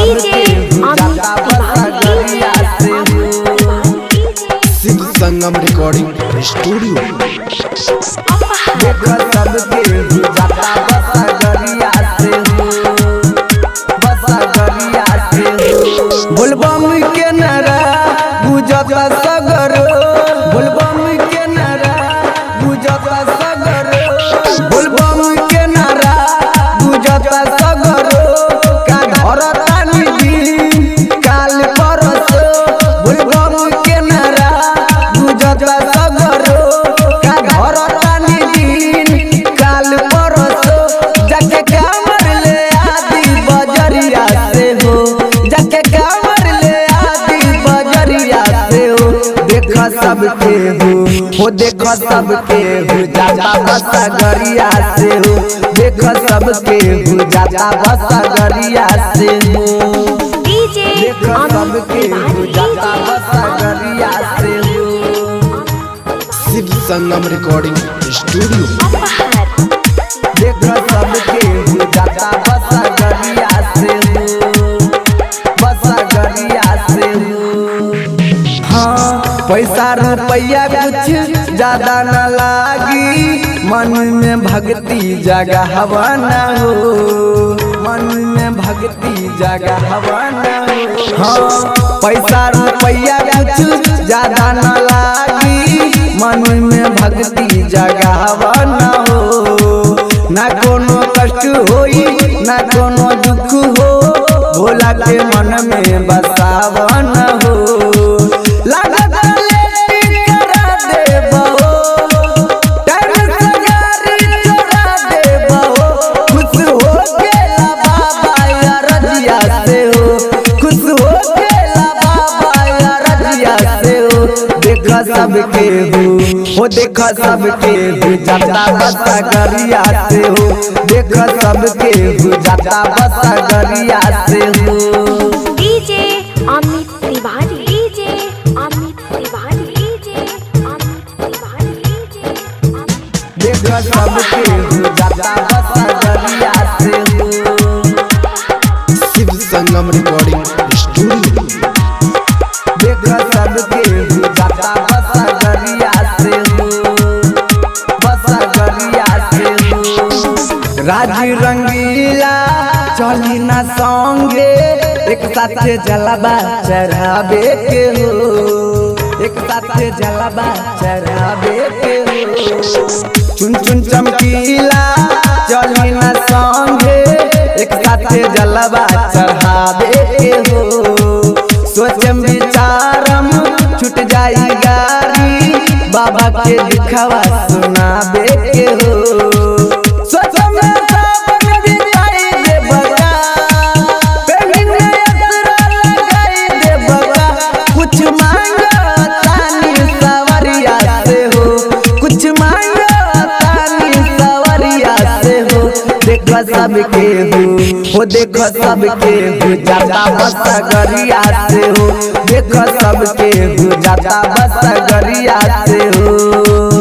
सबके हो जाता बसगरिया से हो। शिव संगम रिकॉर्डिंग स्टूडियो। देख सबके हो जाता बसगरिया से हो, बसगरिया से हो। बोलबम के नारा बुझता सगरो, बोलबम के नारा बुझता सगरो, बोलबम के नारा बुझता सगरो। का धरतानी दिन काल परसो, बोलबम के नारा बुझता सगरो। का धरतानी दिन काल परसो, जाके कामर ले आदि बजरिया से हो, जाके कामर ले आदि बजरिया से हो। देख सबके हो देख सबके हो जाता बसगरिया से हो, देख सबके हो जाता बसगरिया से हो। देख सबके हो जाता बसगरिया से हो। शिव संगम रिकॉर्डिंग स्टूडियो। देख सबके हो जाता बसगरिया से हो, बसगरिया से हो। हाँ पैसा रुपया कुछ ज्यादा न लागी, मन में भक्ति जगहवा न हो, मन में भक्ति जगहवा न हो। हाँ पैसा रुपया कुछ ज्यादा न लागी, मन में भक्ति जगहवा न हो। ना कोनो कष्ट होई ना कोनो दुख हो, भोला के मन में बसावन हो। लागत लेटी करा देबो, टाइम से गाड़ी चोरा देबो। खुश हो गेला बाबा अरजिया से हो, खुश हो गेला बाबा अरजिया से हो। देख सबके हो देख सबके हो जाता बसगरिया से हो, देख सबके हो जाता बसगरिया से हो। DJ Amit Tiwari, DJ Amit Tiwari, DJ Amit Tiwari, DJ Amit. देख सबके हो जाता बसगरिया से हो। शिव संगम रिकॉर्डिंग स्टूडियो। देख सबके हो जाता बसगरिया से हो, बसगरिया से हो। राज रंगीला चली ना संगे, एक साथे जलवा चढ़ावे के हो, एक साथे जलवा चढ़ावे के हो। चुन चुन चमकीला चली ना संगे, एक साथे जलवा चढ़ावे के हो। सोचम विचारम छूट जाई गारी, बाबा के दिखवा सुनाबे के हो। सोचम सावन बिताई देबका, पेंडिंग में असरा लगाई देबका। कुछ मांगो तानी सवरिया से हो, कुछ मांगो तानी सवरिया से हो। देख सबके हो देख सबके हो जाता बसगरिया से हो, देख सबके हो जाता बसगरिया से हो।